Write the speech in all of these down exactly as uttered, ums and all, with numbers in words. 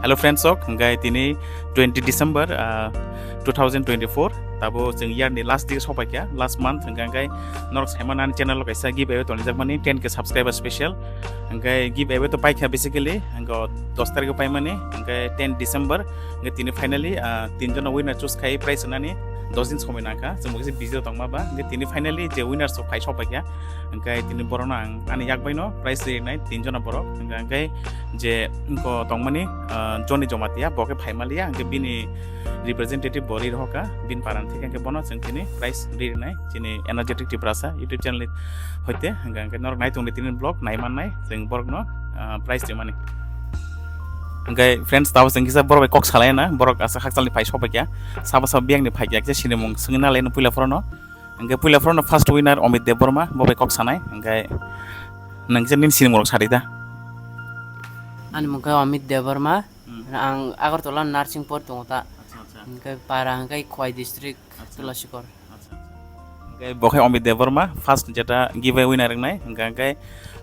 Hello friends, sok hingkai tini twenty December, ah, two thousand twenty-four, tabo chwng year ni last day sopaikha, last month, hingka hingkai norok saimano ani channel o kaisa giveaway tonijakmani ten K subscriber special, hingkai giveaway to paikha basically, hingka dos tarikh o paimani, hingkai ten December, hingkai tini finally, ah, tin jona winner choose khai prize rwnani dos din somoi nangkha, chwng bo kisa busy o tongma ba, hingkai tini finally je winner sok khai sopaikha, hingkai tini borokno ang ani yak baino prize rinai tin jona borok, hingka hingkai je wngko tongmani, ah, Johnny Jomatia, bo khe phaimaliya, hingke bini representative bo ri rohorkha, bini parani theke hingke bono chwng tini prize ri rinai, chini Energetic Tiprasa YouTube channel ni hoite, hingke, hingke norok nai tongdi tini vlog, nai mannai, chwng borokno, ah, prize rimani. Hingke friends, tabo chwng kisa borok bai kok salai na, borok asa hakchalni phai sopaikha, sabo sabo biyangni phaikha, kisa sinimung swngwi nalai no puila phorono. Hingke puila phorono first winner Amit Debbarma, bo bai kok sanai, hingke nang kisa nini sinimung rok sadi da. Ani mung khe Amit Debbarma. Hmm. Ang Agartala nursing por tongo ta. Acha, acha. Hingke para hingke Khowai district, acha. Tulasikor. Acha, acha. Hingke bo khe Amit Debbarma, first jeta giveaway winner wngnai. Hingke, hingke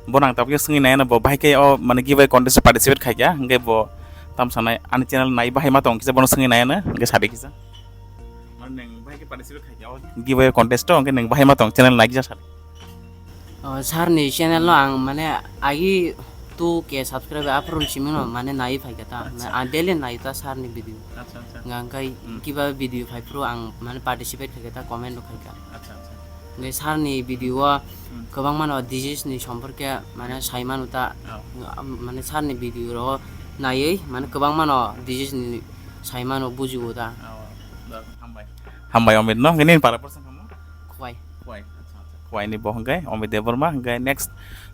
bono ang tabukhe swngwi nai ano bo bahai khe o mane giveaway contest o participate khaikha. Hingke bo tam sanai ani channel nai bahai ma tong kisa bono swngwi nai ano. Hingke sadi kisa. Mane nwng bahai khe participate khaikha o giveaway contest o, hingke nwng bahai ma tong channel nai kisa sadi. O, sir ni channel no ang mane agi two K subscriber aphuru simi no mane nai phaikha ta. Acha. Ang daily nai ta sir ni video. Acha, acha. Hingke Hmm. kiba video phai phuru ang mane participate khaikha ta, comment rok khaikha. Acha, acha. Hingke sir ni video o Hmm. kwbangma no disease ni somporke mane sai manu ta. Oh. Mane sir ni video ro naiwi mane kwbangma no disease ni sai manu bujiwo ta. Oh, hambai. Hambai Amit no, hingke nini para person kamo? Khowai. Khowai, acha, acha. Khowai ni bo hingke Amit Debbarma, hingke next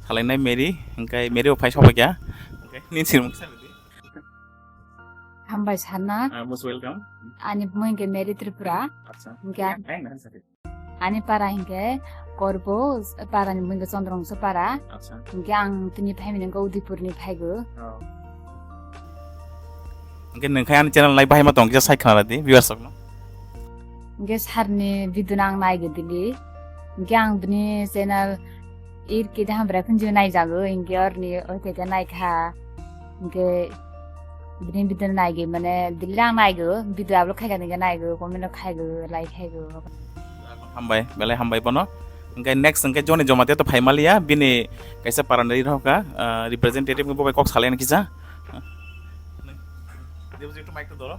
salainai Mary, hingke Mary o phai sobai kya? Hingke nini sinimung kisa rwdi. Hambai sana. Ah, most welcome. Ani bumung hingke Mary Tripura. Acha. Hingke an- Ai, na, sa- Ani para hingke Korbo, para ni bumung hingke Chondrongso para. Acha. Hingke ang tini phaimani hingke Udaipur ni phaigo. Oh. Hingke nwng khe ani channel nai bahai ma tong kisa sai khna di viewers rok no. Hingke sir ni video no ang nai ge dili. Hingke ang bini channel ir kida ham bra khunju nai jago, hingke or ni o khe nai kha. Hingke bini video nai ge mane dili ang nai go, video upload khai kha hingke nai go, comment rok khai go, like khai go. Hambai, belai hambai bono. Hingke next hingke Johnny Jomatia to phai maliya, bini kaisa para ni rok kha, ah, representative bo bai kok salai na kisa. Debojit, ekটু mic ta doro.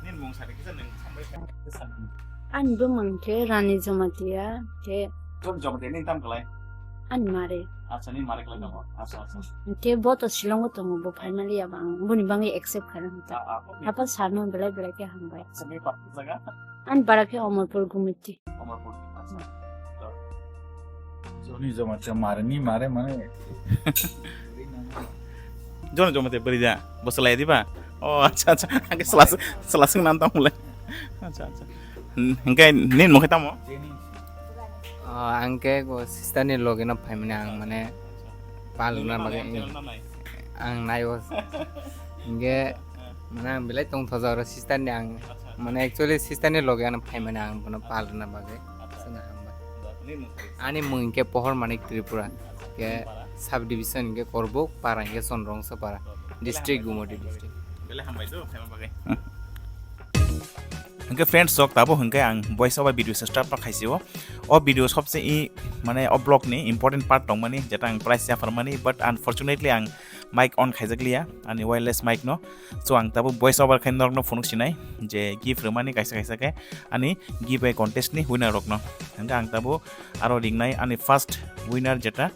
Nini mung sadi kisa nung sambai kha. Ani bumung khe Rani Jomatia, khe Johnny Jomatia nini tam kalai? Ani mare. Acha, nini mare kalai tamo? Acha, acha. Khe bo to Shillong o tongo, bo phai maliya bang, boni bangwi accept khaina hwnta. Ah, ah, okay. Hapa sir no belai belai khe hambai. Acha, nini pa jaga? Ani bara khe Omorpur Gumiti. Omorpur, acha. Johnny Jomatia mare ni mare mane. Johnny Jomatia bwrwi da? Bo swlai diba? Oh, acha, acha. Angke sela, sela swng nan tong le. Acha, acha. Hingke nini mung khe tamo? Oh, angke go sister ni loge no phaimani ang mane palna bagwi. Ang nai o. Hingke mane ang belai tongthoja oro sister ni ang. Mane actually sister ni loge ano phaimani ang bono palna bagwi. Chwngno hambai. Ani mung hingke Pohor Manik Tripura. Ke subdivision hingke Korbuk, para hingke Chondrongso para. District Gumoti district. Belai hambai do, phaima bagwi. Hingke friends, sok tabo hingke ang voice over video se start no khaisio. O video sobse i, mane o vlog ni important part tongmani, jeta ang prize yapharmani, but unfortunately ang mic on khaijakliya, ani wireless mic no. So ang tabo voice over khai norokno phunuk sinai, je gift rwmani kaisa kaisa khe ani giveaway contest ni winner rokno. Hingke ang tabo aro ringnai ani first winner jeta,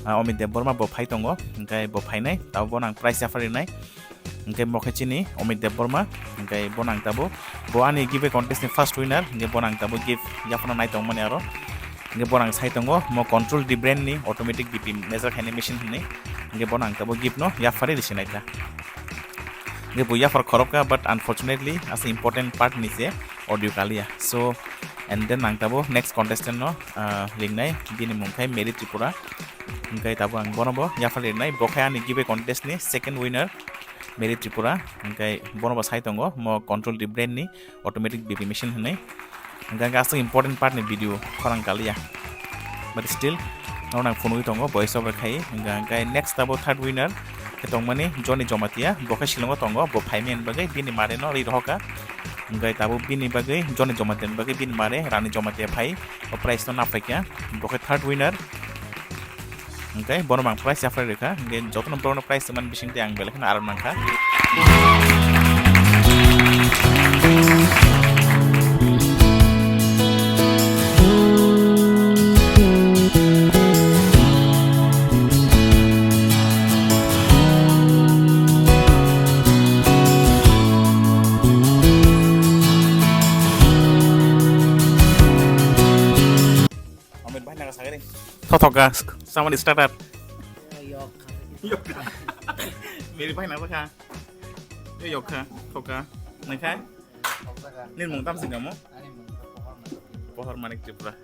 ah, Amit Debbarma bo phai tongo, hingke bo phainai, tabo bono ang prize yapharwi rinai. Hingke bo khe chini Amit Debbarma, hingke bono ang tabo, bo ani giveaway contest ni first winner, hingke bono ang tabo gift yaphano nai tongmani aro. Hingke bono ang sai tongo, mo Control D brand ni automatic B P measure khainai machine hinwi. Hingke bono ang tabo gift no yapharwi risi naikha. Hingke bo yaphar khorokha, but unfortunately, asa important part ni se audio kaliya. So, and then ang tabo next contestant no, ah, ringnai, bini mung khai Mary Tripura. Hingke tabo ang bono bo yaphar rinai, bo khai ani giveaway contest ni second winner. Mary Tripura, hingke bono bo sai tongo, mo Control D brand ni automatic B P machine hinwi. Hingke, hingke aswk important part ni video khorang kaliya. But still, norok nang phunugwi tongo, voice over khai. Hingke, hingke next abo third winner, Tongmani Johnny Jamatia, bo khe Shillong o tongo, bo phaimani bagwi bini mare no ri rohorkha. Hwnkhe tabuk bini bagwi, Johnny Jamatia ni bagwi bini mare Rani Jamatia phai, o prize no naphaikha. Bo khe third winner. Hwnkhe bono ang prize yaphai rwkha. Hwnkhe jotono borokno prize tongmani bisingtwi ang belai kheno aram nangkha. Amit bhai naga sagari. Thothok ga, samani starter. Yok. Yok. Meri bhai naga kha. Yo yok kha, thoka. Nang kha? Nini mung tam sing kamo? Pohor Manik Tripura.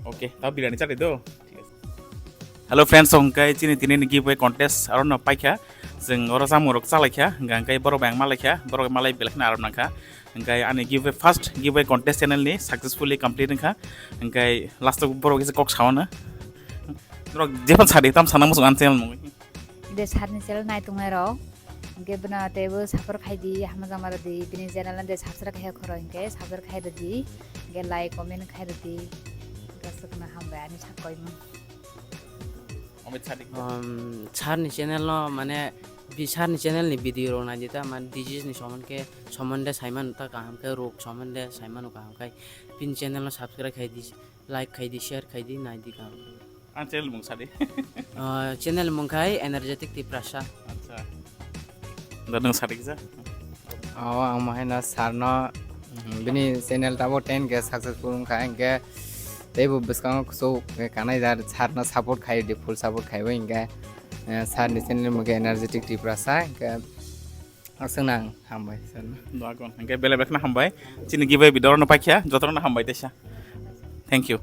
Okay, tao birani chari do. Hello friends, hwnkhe chini tini ni giveaway contest aro no paikha. Jeng oro samung rok chalaikha, hwnkhe borok bai ang malaikha, borok malai belai kheno aram nangkha. Hwnkhe ani giveaway, first giveaway contest channel ni successfully complete wngkha. Hwnkhe last o borok kisa kok saono. Norok jephano sadi tam sana muchung ani channel mung. De sarni channel nai tongnai rok. Hwnkhe bono teibo support khai di, hamjakma rw di, bini channel no de subscribe khai khoro hwnkhe subscribe khai rw di, hwnkhe like, comment khai rw di, hwnkhe aswkno hambai ani sak koimung. Amit Sadik. Um, sarni channel no mane bi sarni channel ni video rok nai di ta, mane disease ni somondo khe, somondo saimano ta kaham khe, rok somondo saimano kaham khai, bini channel no subscribe khai di, like khai di, share khai di, nai di kaham. Ang channel mung sadi. Ah, channel mung khai Energetic Tiprasa. Acha. Da nung sadi kisa? Oh, ang mahaino sarno, mm, bini channel tabo ten K successful wngkha, hingke teibo bwskango kuchuk kanai jar sarno support khai di, full support khai bo hingke, eh, sarni channel mung khe Energetic Tiprasa, hingke aswk nang hambai sarno. Doagon, hingke bele bele kheno hambai. Chini giveaway video no paikha, jotono hambai teisa. Thank you.